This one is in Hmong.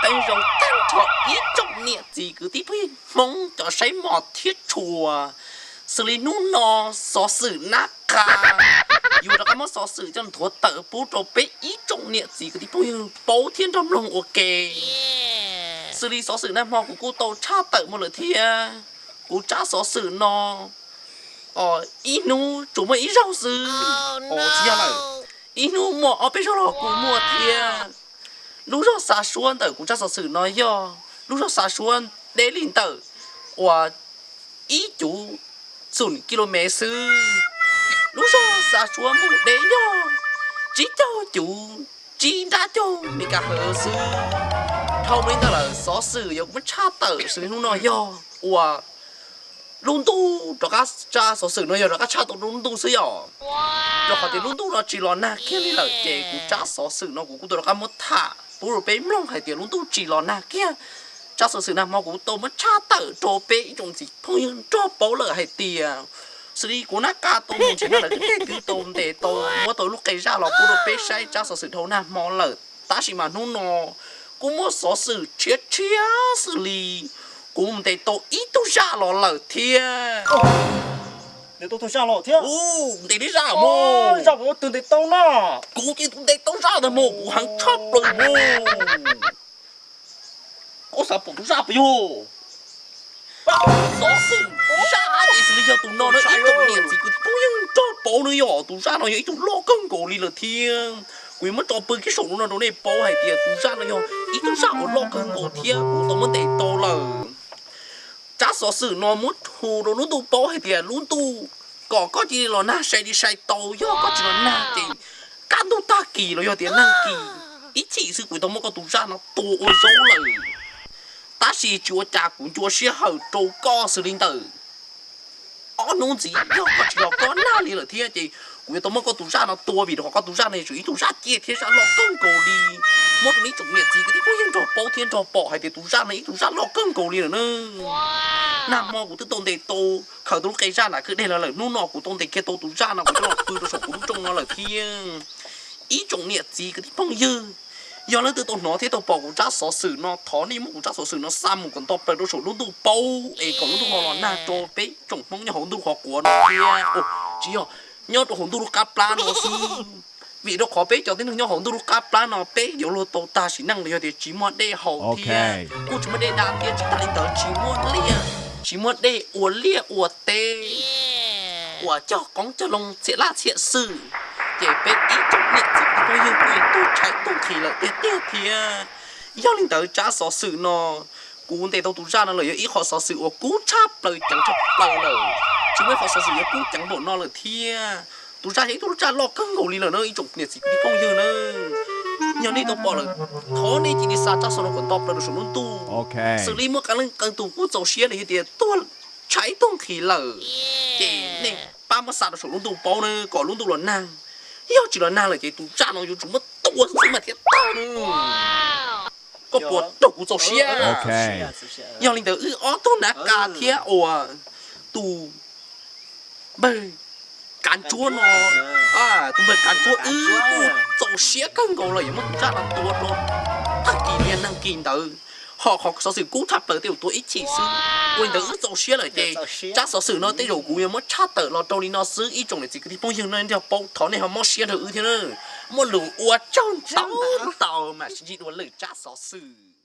Qee zoo tag nrho ib tsoom niam txiv kwv tij phooj ywg Hmoob cov saib mos thiab tshua, xws li hnub no xov xwm nab qa, yuav rov qab muab xov xwm coj nthuav tawm pub rau peb ib tsoom niam txiv kwv tij phooj ywg paub thiab nrog mloog ua ke. Xws li xov xwm nag hmo kuv kuj tau tshaj tawm mus lawm thiab. Kuv tsab xov xwm no ib hnub tsuas muaj ib zaug xwb, tsis yog lawm, ib hnub muaj ob peb zaug los kuj muaj thiab. Lub zog xa suab ntawm kuv tsab xov xwm no yog lub zog xa suab deb li ntawm uas ib cuv xum kis lus mev xwb. Lub zog xa suab mus deb yog tsib caug cuv tsib nrab caug me kas hawv xwb. Dhau mus li ntawd lawm, xov xwm yuav kuv muab tshaj tawm xws li hnub no yog uas lub ntuj rov qab, tsab xov xwm no yog rov qab tshaj tau rau lub ntuj xwb yom. Rau qhov tias lub ntuj no tsis los nag kiag li lawm ces kuv tsab xov xwm no kuv kuj tau rov qab muab tham pub rau peb mloog hais tias lub ntuj tsis los nag kiag. Tsab xov xwm nag hmo kuv tau muab tshaj tawm rau peb ib tsoom txiv phooj ywg nrog paub lawm hais tias xws li kuv nab qa tau mus ntshe no lawv tej twv tau ntes tau muab tau lub qe zaj los pub rau peb saib tsab xov xwm dhau nag hmo lawm. Tab sis mas hnub no kuj muaj xov xwm tshiab tshiab xws li kuv mus ntes tau ib tug zaj los lawm thiab. Ntes tau tug zaj los thiab? Ntes tib zaj mog. Zaj kuv twb ntes tau na. Kuv ces tus ntes tau zaj ntag mog, kuv heev tshaj plaws mog. Koj xav pom tus zaj puas yog? Xov xwm zaj ces xws li yog tus no na ib tsoom niam txiv kwv tij phooj ywg nrog paub na yog tus zaj no yog ib tug loj kawg nkaus li lawm thiab. Kuv yuav muab tso pw kiag saum no rau nej paub hais tias tus zaj no yog ib tug zaj uas loj kawg nkaus thiab kuv tau muab ntes tau lawm. Tsab xov xwm no muab hu rau lub ntuj paub hais tias lub ntuj, kom koj cia li los nag sai li sai tau, yog koj tsis los nag ces kaj ntug tag kis los yog tias nag kis ib chim xwb kuv tau muab koj tus zaj no tua ua zaub lawm. Tab sis tsis ua cas, kuv ncua sij hawm rau koj xws li ntawm ob hnub ntxiv, yog koj tsis los koj nag li lawm thiab ces kuv yuav tau muab koj tus zaj no tua vim rau qhov koj tus zaj no yog ib tug zaj ciaj thiab zaj loj kawg nkaus li. Muab rau ib tsoom niam txiv kwv tij phooj ywg nrog paub thiab nrog pom hais tias tus zaj no ib tug zaj loj kawg nkaus li lawm na. Nag hmo kuv twb tau ntes tau, khaws tau lub qe zaj nram kwj deg los lawm, hnub no kuv tau ntes kiag tau tus zaj no kuv coj los pw rau saum kuv lub rooj no lawm thiab. Ib tsoom niam txiv kwv tij phooj ywg, yog leej twg tau hnov thiab tau pom kuv tsab xov xwm no thov nej muab kuv tsab xov xwm no xa mus kom nto plaws rau saum lub ntuj paub es kom lub ntuj ho los nag rau peb tsoom Hmoob nyob hauv ntuj qhov quav no thiab, tsis yog, nyob rau hauv ntuj lub qab plab no xwb. Vim rau qhov peb cov tib neeg nyob hauv ntuj lub qab plab no peb yuav luag tau tag sim neej los yog tias tsis muaj dej haus thiab kuj tsis muaj dej da thiab, tsis tas li ntawd tsis muaj liaj, tsis muaj dej ua liaj ua teb uas cog qoob cog loo txhiam laj txhiam xwm, ces peb ib tsoom niam txiv kwv tij phooj ywg kuj yuav tuag tshaib tuag nqhis lawm tiag tiag thiab. Yog li ntawd tsab xov xwm no kuv ntes tau tus zaj no lawm yog ib qho xov xwm uas kub tshaj plaws ceev tshaj plaws lawm, tsis muaj ib qho xov xwm yuav kub ceev npaum no lawm thiab. Tus zaj yog ib tug zaj loj kawg nkaus li lawm na ib tsoom niam txiv kwv tij phooj ywg na. Yog nej tau pom lawm, thov nej cia li xa tsab xov no kom nto plaws rau saum lub ntuj. Xws li muaj qee leej qee tus kuj txaus siab los yog tias tuag tshaib tuag nqhis lawm, ces nej pab muab xa rau saum lub ntuj paub na kom lub ntuj los nag. Yog tsis los nag lawm ces tus zaj no yuav tsum muab tua xwb mas thiaj tag na. Koj puas raug kuv txaus siab? Yog li ntawd wb ob tug nav qa thiab uas tus npawg Kav Ntsuab no, tus npawg Kav Ntsuab wb kuj txaus siab kawg nkaus los yuav muab tus zaj no tua rau tag kis niaj neeg kis ntawd. Ho qhov xov xwm kub tshaj plaws tej zaum tua ib chim xwb, ua li ntawd wb txaus siab lawm ces tsab xov xwm no tej zaum kuv yuav muab tshaj tawm los rau li no xwb ib tsoom niam txiv kwv tij phooj ywg no nrog paub, thov nej ho mob siab nrog wb thiab na. Muaj lus ua tsaug ntau ntau mas sib ntsib dua lwm tsab xov xwm.